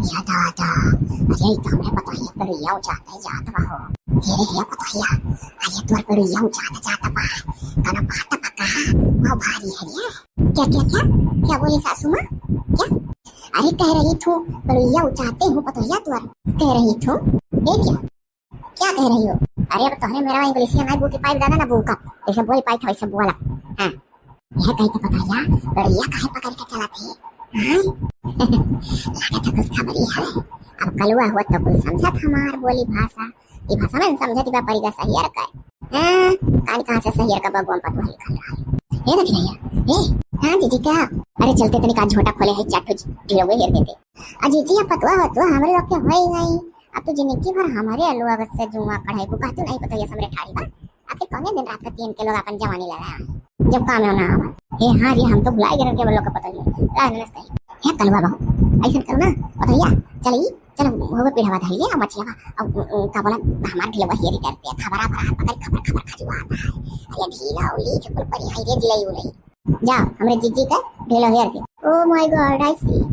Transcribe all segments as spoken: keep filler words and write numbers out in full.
या दादा, अरे, ई तो हमरे पतोहिया पेड़िया उचाते जात बा हो। हे रे, हे पतोहिया, अरे, तोर पेड़िया उचाते जात बा। कौनो बात बा का? बहुत भारी है रे। क्या, क्या, क्या? क्या बोली सासू माँ? क्या? अरे, कह रही थू, पेड़िया उचाते हूँ पतोहिया तोर। कह रही थू, ये क्या? क्या कह रही हो? अरे, अब तोहरे मेरा इंग्लिशिया नहीं बूकी पाइप दादा ना बूका। जैसे बोली पाइप था वैसे बोला। हाँ। यह कही तो पतोहिया, पेड़िया काहे पकड़ के चला थे? हाँ? लागत है खुशखबरी है। अब कलुआ हुआ तो कुल समझत हमार बोली भाषा। ई भाषा में समझत बा परिगा सहियर का। हाँ, कान कहाँ से सहियर का बगुआ में पतोह लिखल रहा है। ये देख भैया, ए, हाँ जीजी का? अरे चलते तनिक आज झोटा खोले है, चार ठो ढिलौवे हेर देते। आ जीजी, अब पतोह हो तो हमरे लोग के होई गई। अब तो जिंदगी भर हमरे लोग से जुआ कढ़ाई को कहतू नहीं पतोहिया समरे ठाड़ी बा। आखिर कौने दिन रात का तीन के लोग अपन जवानी लड़ा है, जब काम में ना आवा। हे हाँ रे, हम तो भुला गए के लोग का पतोहिया। ला नमस्ते। हे कलुआ बहू, ऐसन करू ना, पतोहिया, चल ई, चल वो पिढ़वा धइले, आ मछिया, अब, उ, उ, का बोला, हमार ढिलवा हेरी करते, खबरा पर हाथ पकड़, खबर, खबर खजुआ आता है। अरे ढीला उली के कुल परी आई रे, जिलाई उलाई। जाओ, हमरे जीजी का ढीला हेर के। Oh my God, I see।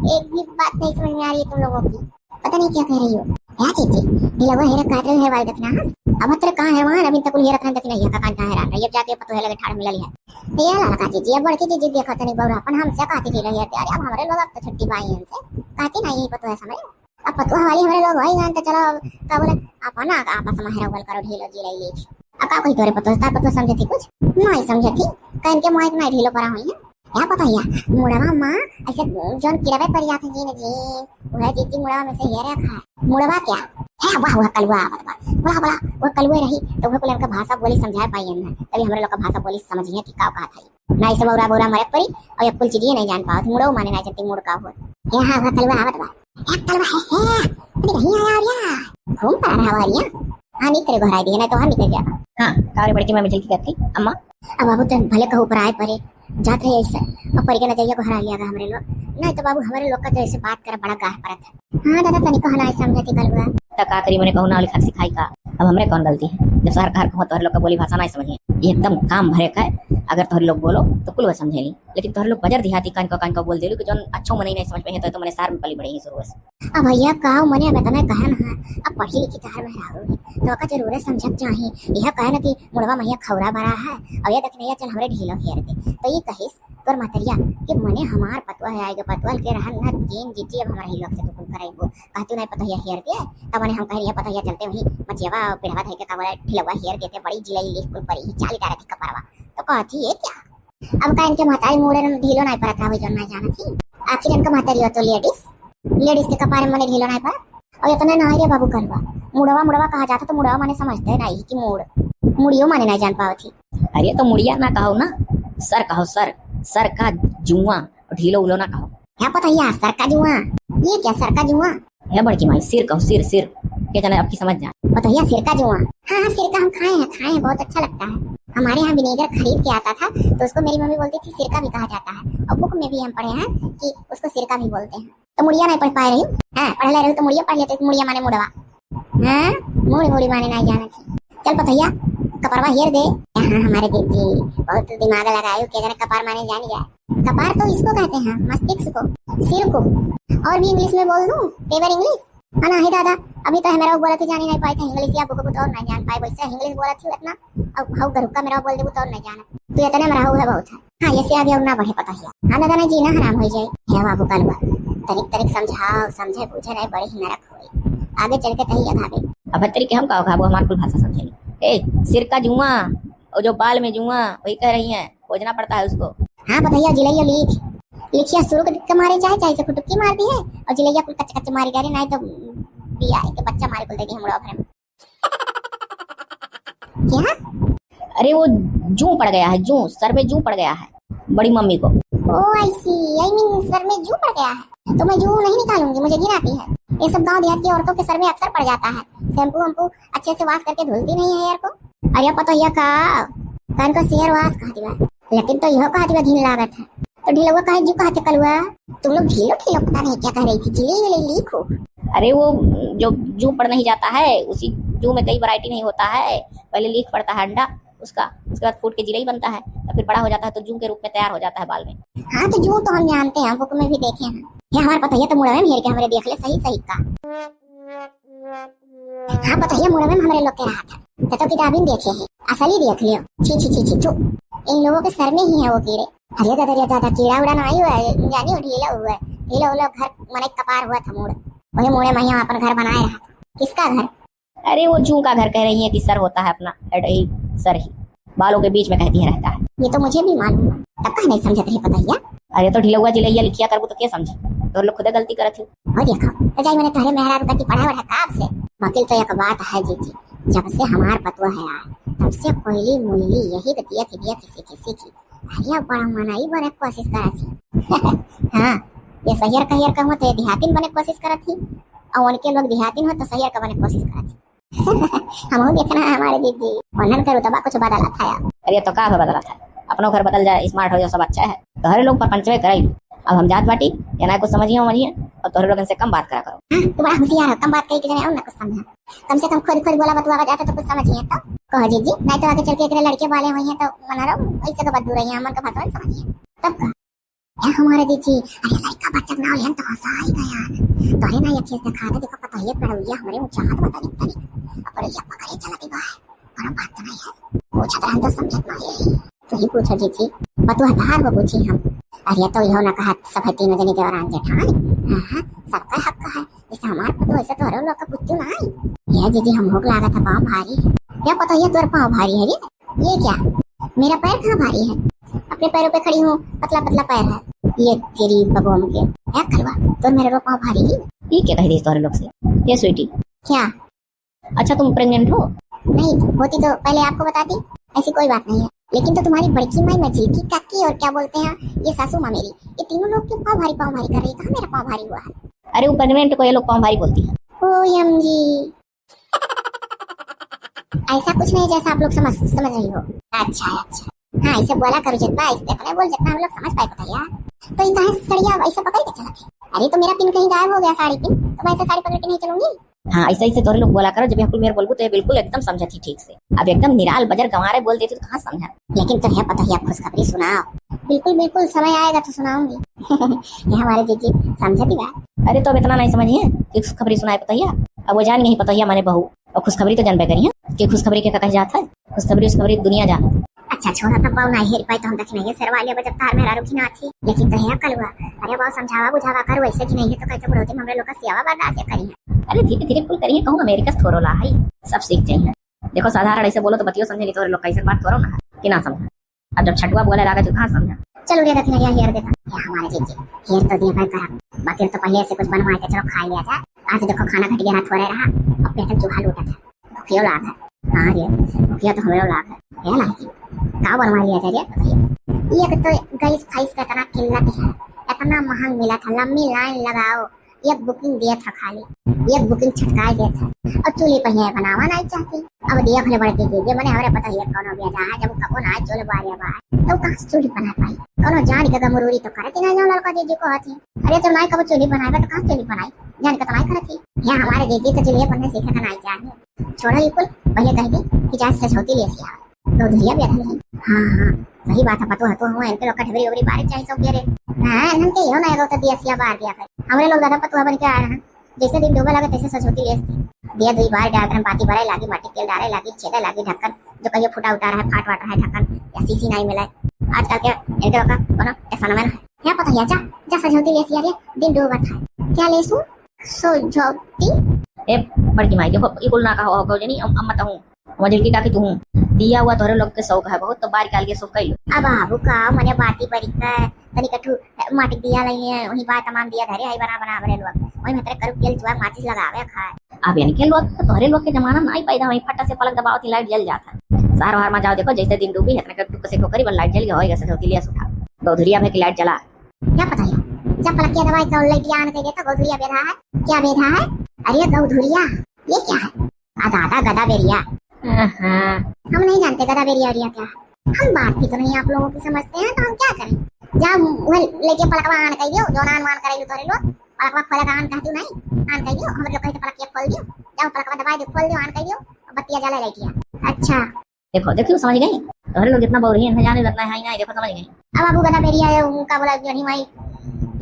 एक भी बात नहीं समझ में आ रही है तुम लोगों की। पता नहीं क्या कह रही हो। क्या जीजी? ढिलवा हेरा काट रही है वाई दखना। अब तेरे कहाँ है वहाँ? अभी तक हेरा कहाँ दखना है, का कान कहाँ हेरा? ये जाके पतोहे लगे ठाड़ मिलल है। ये लाला का जीजी, अब बड़की जीजी देखो तनी बौरा, अपन हमसे कहती ढिला हेर दे। अरे अब हमरे लोग अब तो छुट्टी पाई इनसे। कहती नहीं पतोहे समय। अब पतोह वाली हमरे लोग होई गन तो चलो अब का बोले, अपन आ-, आपस में हेरा बोल करो ढीलो जी ले ली। अब का कोई तोरे पतोह, तार पतोह समझे थी कुछ? नहीं समझे थी। कह इनके मुँह इतना ढीलो परा हुई है। क्या पता है, मुड़वा माँ ऐसे जौन किरवे पर याद है जी ने जी, वह जीजी मुड़वा में से हेरे खाए। मुड़वा क्या? है, वाह, वह कलुआ आवत बा। बोला, बोला, वह कलुआ रही, तो वह कुल इनका भाषा बोली समझाए पाई ना, तभी हमरे लोग का भाषा बोली समझिए कि का कहा था। ना ऐसे बौरा, बौरा मरे परी, और ये कुल चीजें नहीं जान पावत, मुड़ो माने ना जानती मुड़ का हुआ। हे हाँ, वह कलुआ आवत बा। ए, कलुआ है, है, अरे नहीं आया, आ रहा। घूम पड़ा रहा, आ रहा। हाँ, नहीं तेरे घर आई दी है, नहीं तो हम निकल जाता। हाँ, का रे बड़की मम्मी चल के करती, अम्मा? अब बाबू, तन भले कहू पर आए परे, जात रहे ऐसे, अब परी के नजरिया को हरा लिया हमरे लोग। नहीं तो बाबू, हमरे लोग का तो ऐसे बात कर बड़ा गाह पड़त है। हाँ दादा, तनिको हनाई समझती कलुआ। त का करी, मने कहू ना लिखा सिखाई का? अब हमरे कौन गलती है? जब शहर का हर कहूँ तोहरे लोग का बोली भाषा नहीं समझिए, ये एकदम काम भरे का है। अगर तोहरे लोग बोलो तो कुल वो समझे नहीं, लेकिन तोहरे लोग बजर देहाती कान को कान को बोल देलू कि जौन अच्छो मनई नहीं समझ में है, तो, तो मने सार में पली बड़ी ही शुरू से। अब भैया का मने अब इतना कहन है, अब पढ़ी लिखी तहर में रहू है, तो का जरूर समझक चाही। यह कहन कि मुड़वा मैया खौरा बड़ा है, और यह देखने चल हमरे ढीलो हेर दे, तो ये कहिस तोर महतरिया कि मने हमार पतवा है, आएगा पतवल के रहन न तीन जीती, अब हमारे ही लोग से तू कुल कराइबो। कहतू नहीं पतोहिया हेर दे, तब मने हम कह रही है पतोहिया चलते वहीं मचियावा और पिढ़वा धई के का बोला ढिलवा हेर देते, बड़ी जिलाई लिख कुल परी ही चाली डारा थी कपरवा। तो कहती है क्या? अब का इनके महतारी मुड़े न ढीलो नहीं परत रहा, जो नहीं जाना थी। आखिर इनका महतारी हो तो लेडीज, लेडीज के कपारे मने ढीलो नहीं परत। और इतने ना रे बाबू कलुआ, मुड़वा मुड़वा कहा जाता तो मुड़वा माने समझते नहीं कि मुड़, मुड़ियो माने नहीं जान पावत थी। अरे तो मुड़िया ना कहो ना, सर कहो सर, सर का जुआ, ढीलो उलो ना कहो। क्या पता है सर का जुआ? ये क्या सर का जुआ? हे बड़की माई, सिर कहो, सिर, सिर। के जाने आपकी समझ जाए। पतोहिया सिर का जुआ। हाँ, हाँ, सिर का हम खाए हैं, खाए हैं, बहुत अच्छा लगता है। हमारे यहाँ विनेगर खरीद के आता था, तो उसको मेरी मम्मी बोलती थी सिर का भी कहा जाता है। और बुक में भी हम पढ़े हैं कि उसको सिर का भी बोलते हैं। तो मुड़िया नहीं पढ़ पाए रही। हाँ, पढ़ ले रही तो मुड़िया पढ़ लेते, मुड़िया माने मुड़वा। हाँ, मुड़ी मुड़ी माने नहीं जाना थी। चल पतोहिया, कपरवा हेर दे। हाँ, हमारे दीदी बहुत दिमाग लगाए, के जाने कपार माने जान गया। कपार तो इसको कहते हैं, मस्तिष्क को, सिर को। और भी इंग्लिश में बोल दूं, पेवर इंग्लिश? हाँ, नहीं दादा, अभी तो हमारा बोला तो जानी नहीं पाए थे इंग्लिश, या बुक बुक और नहीं जान पाए, वैसे इंग्लिश बोला थी इतना, अब हाउ गरुका मेरा बोल दे तो और नहीं जाना। तू इतने में रहा है बहुत है। हाँ, ऐसे आगे और ना बढ़े पतोहिया। हाँ दादा, नहीं जीना हराम हो जाए। हे बाबू कलुआ, तनिक तनिक समझाओ, समझे बूझे नहीं, बड़ी ही नरक होई। आगे चल के तही अघाबे। अब तरीके हम का अघाबो, हमार कुल भाषा समझे नहीं। ए, सिर का जुआ, और जो बाल में जुआ, वही कह रही है, खोजना पड़ता है उसको। हाँ पतोहिया, जिलैया लिख, लिखिया सुरुक के मारे चाहे, चाहे से खुटुकी मार दी है, और जिलैया कुल कच्चे कच्चे मारी डाले, नहीं तो बिया के बच्चा मारे कुल दे दी हम लोग घर में। क्या? अरे वो जूं पड़ गया है, जूं, सर में जूं पड़ गया है बड़ी मम्मी को। Oh, I see, I mean, sir में जूं पड़ गया है, तो मैं जूं नहीं निकालूंगी, मुझे घिन आती है। ये सब गांव देहात की औरतों के सर में अक्सर पड़ जाता है। शैम्पू वैम्पू अच्छे से वॉश करके धुलती नहीं है हेयर को। अरे पतोहिया का, कान को शेयर वॉश कहती है, लेकिन तो यह कहती है घिन लागत है। तो ढिलवा काहे जू कहते कलुआ? तुम लोग ढीलो ढीलो पता नहीं क्या कह रही थी, जिले विले लीक हो। अरे वो जो जू पड़ नहीं जाता है, उसी जू में कई वैरायटी नहीं होता है, पहले लीक पड़ता है अंडा, उसका, उसके बाद फूट के जिले ही बनता है, तो फिर बड़ा हो जाता है तो जू के रूप में तैयार हो जाता है बाल में। हाँ तो जू तो हम जानते हैं, बुक में भी देखे हैं। ये हमार पतोहिया तो मुड़वे में हेर के हमरे देख ले सही सही का। हाँ, पतोहिया मुड़वे में हमरे लोग के रहा था। तो, तो किताबिन देखे है, असली देख लियो। छी, छी, छी, छी, थू। इन लोगों के सर में ही है वो कीड़े। अरे दादा, अरे दादा, कीड़ा उड़ा ना आई हुआ है, जानी हो ढीला हुआ है। ढीला उला घर मने कपार हुआ था मूड़। वही मूड़े में यहाँ अपन घर बनाए रहा था। किसका घर? अरे वो जू का घर कह रही है कि सर होता है अपना, अरे सर ही बालों के बीच में कहती है रहता है। ये तो मुझे भी मालूम है, तब काहे नहीं समझत रही पतोहिया? अरे तो ढिलौआ जिलैया लिखिया करबू तो के समझी? तोर लोग खुदे गलती करत ही। हो देखो, तो जाई मैंने तोहरे मेहरारू गति पढ़ा वढ़ा काब से। बाकी तो एक बात है जीजी, जब से हमार पतोह है आए, तब से कोयली मुयली यही के देख देख सीखी सीखी। अरे अब बड़ा मनई बने के कोशिश करत ही। हाँ, ये सहियर कहियर का हो तो ये देहातिन बने के कोशिश करत ही, और उनके लोग देहातिन हो तो सहियर का बने के कोशिश करत ही। हमहू देखना है हमारे जीजी, उन्हन के रुतबा कुछ बदला था यार। अरे तो का हो बदला था, अपनो घर बदल जाए, स्मार्ट हो जाए, सब अच्छा है। तोहरे लोग पर पंचवे कराई। अब हम जात बाटी, ये ना कुछ समझिए उमझिए, और तोहरे लोगन से कम बात करा करो। हाँ, तू बड़ा होशियार हो, कम बात कही के जने और ना कुछ समझा। कम से कम खुद खुद बोला बतुआ जाता तो कुछ समझिए तो। कहो जीजी, नहीं तो आगे चल के एकरे लड़के वाले हुई हैं तो मनरो ऐसे के बदू रही है, हमन का भाषा समझिए। तब का? ए हमारे जीजी, अरे लड़का बच्चा के नाव लेन तो हंसा ही गया। तोहरे ना ये चीज दिखा दे, देखो पतोहिया पड़ौया हमरे ऊंचा हाथ बता निक तनिक। अब पड़ौया पकड़े चलती बा। कोनो बात तो नहीं है। पूछत रहन तो समझत ना है। तू ही पूछो जीजी। बतुआ धार हो पूछी हम। अरे तो यो ना कहा सब है तीनों जनी देवरान जेठान। हाँ, हाँ, सबका हक है। जैसे हमार पतोह वैसे तोहरो लोग का पुत्तू ना आई। ये जीजी हम भूख लागत है, पाँव भारी है। क्या पता ये तोर पाँव भारी है ये? ये क्या? मेरा पैर कहाँ भारी है? अपने पैरों पे खड़ी हूँ, पतला पतला पैर है। ये तेरी बगोम के। क्या कलवा, तोर मेरे रो पाँव भारी है? ये क्या कह दी तोहरे लोग से? ये स्वीटी। क्या? अच्छा, तुम प्रेग्नेंट हो? नहीं, होती तो पहले आपको बताती। ऐसी कोई बात नहीं है। लेकिन तो तुम्हारी बड़की माई, मझिलकी काकी और क्या बोलते हैं, ये सासू माँ मेरी, ये तीनों लोग क्यों पाँव भारी, पाँव भारी कर रही है? कहाँ मेरा पाँव भारी हुआ है? अरे, वो प्रेग्नेंट को ये लोग पाँव भारी बोलती है। O M G. ऐसा कुछ नहीं जैसा आप लोग समझ, समझ रही हो। अच्छा, अच्छा। हाँ, ऐसे बोला करो जितना, ऐसे इतने बोल जितना हम लोग समझ पाए, पता यार। तो ये कहाँ से सड़िया ऐसे पकड़ के चलत है? अरे, तो मेरा पिन कहीं गायब हो गया, साड़ी पिन, तो मैं ऐसे साड़ी पकड़ के नहीं चलूंगी। हाँ, ऐसे, ऐसे तोहरे लोग बोला करो, जब ये कुल मेरे बोलबू तो ये बिल्कुल एकदम समझत ही ठीक से। अब एकदम निराल बजर गंवारे बोल देती तो कहाँ समझा। लेकिन तो है पता ही, आप खुशखबरी सुनाओ। बिल्कुल, बिल्कुल, समय आएगा तो सुनाऊंगी। ये हमारे जीजी समझती बात। अरे तो अब इतना नहीं समझिए कि खुशखबरी सुनाए पतोहिया। अब वो जान गई पतोहिया माने बहू, और खुशखबरी तो जानबे करिए कि खुशखबरी के का कहे जात है। खुशखबरी, खुशखबरी दुनिया जानत। अच्छा, छोड़ा, तब बाऊ नाही हेर पाई तो हम दखी नहीं है, शेरवा लिया जब तार मेहरारू की ना थी। लेकिन तो है कलुआ, अरे बाऊ समझावा बुझावा करो, ऐसे की नहीं है तो कैसे बुढ़ौती में हमरे लोग का सेवा बर्दाश्त करी है। अरे धीरे धीरे कुल करिए, कहूँ अमेरिका से थोड़ो ला है, सब सीख जाइए। देखो साधारण ऐसे बोलो तो बतियो समझे, नहीं तो लोग कैसे बात करो ना कि ना समझे। अब जब छटुआ बोले लागे तो कहाँ समझे? चलो रे दखिनरिया हेर देता। या हमारे जीजी, हेर तो दिया भाई करा, बाकी तो पहले से कुछ बनवा के चलो खा लिया जाए। आज देखो खाना घट गया, थोड़े रहा, अब पेट में चूहा लूटा था। भूखियो लाग है। हाँ रे, भूखिया तो हमरो लाग है। है ना? का बनवा लिया जाए रे? बताइए। एक तो गैस फैस का इतना किल्लत है, इतना महंग मिला था, लंबी लाइन लगाओ, एक बुकिंग दिया था खाली, एक बुकिंग छटकाए दिया था। और चूल्हे पर यहाँ बनावा नहीं चाहती। अब दिया भले बड़के दे दे, मने हमरे पता ही है कौन हो गया जहाँ, जब कबो ना चूल्हे बारे बाहर, तो कहाँ से चूल्हे बना पाई? कौनो जान के गमरूरी तो करती ना, जो लड़का दीदी को हाथी। अरे जब नाई कबो चूल्हे बनाए तो कहाँ से चूल्हे बनाई? जान के तो नाई करती। यहाँ हमारे दीदी तो चूल्हे बनने सीखे का नाई चाहिए। छोड़ो ये कुल, पहले कह दी कि जा सजौती ले सिया। गौधरिया भी अधल है। हाँ, हाँ, सही बात है, पतोह तो हुआ, इनके लोग का ढेबरी ओबरी बारे चाहे सौ के रे। हाँ, इनके यो ना एगो तो दिया सिया बार दिया कर। हमरे लोग दादा पतोह बन के आ रहे हैं। जैसे दिन डूबे लगे तैसे सजौती ले आती। दिया दुई बार डालते हैं, बाती बरे लागी, माटी तेल डाले लागी, छेदे लागी ढक्कन, जो कहियो फूटा उटा रहा है, फाट वाट रहा है ढक्कन, या सीसी नहीं मिला है। आजकल के इनके लोग का कोनो टेफन में है। क्या पता है, जा, जा सजौती ले सिया रे, दिन डूबत है। क्या लेसू? सजौती? ए, बड़की माई, देखो, ई कुल ना कहो, हो, कहो जनी, अम-, अम्मा तो हूँ। मझिलकी काकी तू हूँ। दिया हुआ तोहरे लोग के शौक है बहुत, तो बाहर निकाल के शौक कर लो। अब बाबू का, मने बाती बरी का, तनी कठू, ए, माटी दिया लइले, वही बात तमाम दिया धरे, आई बना, बना, बने लोग। वही में तेरे करू तेल चुआ, माचिस लगावे, खाए। अब इनके लोग, तोहरे लोग के जमाना में आई पैदा, वही फट्टा से पलक दबाओ थी, लाइट जल जाता है। शहर वहर में जाओ, देखो, जैसे दिन डूबी है, इतने के टुक से को करी, बस लाइट जल गई, होएगा, सजौती लिया उठा। गौधरिया भाई की लाइट जला। क्या पता है, जब पलकिया दबाई तो लड़किया आन कह देता, "गौधुरिया बेधा है।" क्या बेधा है? अरे गौधुरिया, ये क्या है? आ दादा, गदा बेरिया। हाँ। हम नहीं जानते गदा बेरिया, बेरिया क्या है। हम बात भी तो नहीं आप लोगों की समझते हैं, तो हम क्या करें? जा वह लेके पलकवा आन कह दियो, जो आन वान करे तोरे लोग, पलकवा खोले का आन कह दियो नहीं, आन कह दियो, हम लोग कहीं तो पलकिया खोल दियो, जाओ पलकवा दबाई दियो, खोल दियो, आन कह दियो, बत्तिया जला लाइटिया। अच्छा, देखो, देखियो, समझ गई? तोहरे लोग जितना बौरी है, इन्हें जाने लगना है, नहीं, देखो, समझ गई। अब बाबू गधा बेरिया है, उनका बोला, "जनी माई,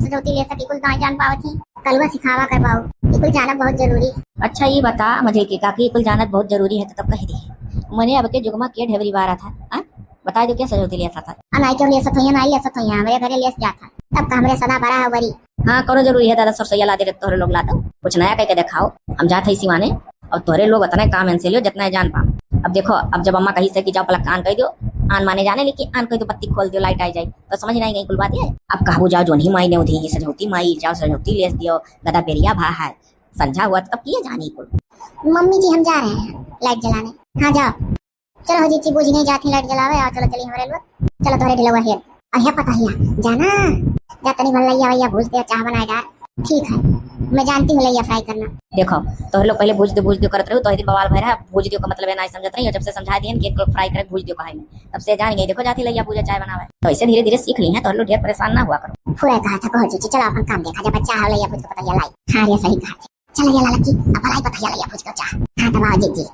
सजौती ले सकी कुल नाई जान पावत ही। कलुआ सिखावा कर बाऊ, ई कुल जानब बहुत जरूरी है। अच्छा, ई बता मझिलकी काकी, ई कुल जानब बहुत जरूरी है तो तब कह दी। मने अब के जुगमा के ढेबरी बारा था, हाँ? बताइ दो क्या सजौती ले सकत है? आ नाई क्यों ले सकत है, नाई ले सकत है, हमरे घरे ले जात है। तब का हमरे सदा बड़ा है बरी। हाँ, कौनो जरूरी है दादा, सरसैया ला दे तोहरे लोग ला दो, कुछ नया कह के दिखाओ। हम जात है सिवाने, और तोहरे लोग उतना काम इनसे लियो जितना जान पाओ। अब देखो, अब जब अम्मा कही से कि जाओ पलक आन कह दो, आन माने जाने लेकिन आन कह दो पत्ती खोल दो, लाइट आ जाए, तो समझ नहीं गई कुल बात ये। अब कहबू जाओ जोन ही माई ने उधी सजौती माई, जाओ सजौती ले दियो, गदा बेरिया भा है, संझा हुआ तो तब किए जानी कुल। मम्मी जी हम जा रहे हैं लाइट जलाने। हाँ जाओ। चलो हो जीजी, बूझ गई जात ही लाइट जलावे, आओ चलो चली हमरे लोग। चलो तोहरे ढिलवा हेर। अहिया पता हिया, जाना, जा तनी भर लइया वइया भूज दे, चाह बनाए डार। ठीक है, मैं जानती हूँ लइया फ्राई करना। देखो, तोहरे लोग पहले भूज दो भूज दो करत रहो, तोहरे दिन बवाल भय रहा, भूज दो का मतलब है ना समझत रही, जब से समझा दिहन कि एक लोग फ्राई करे भूज दो कहा है, तब से जान गई। देखो जाती लइया भूजा चाय बनावे, तो ऐसे धीरे धीरे सीख ली है, तोहरे लोग ढेर परेशान ना हुआ करो। पूरा कहा था कहो जीजी, चलो अपन काम देखा, जब बच्चा हो लइया भूज के पता लाई। हाँ रे सही कहा। चल रे लालची, अब लाई पता लइया भूज के चाह। हाँ दबाओ जीजी।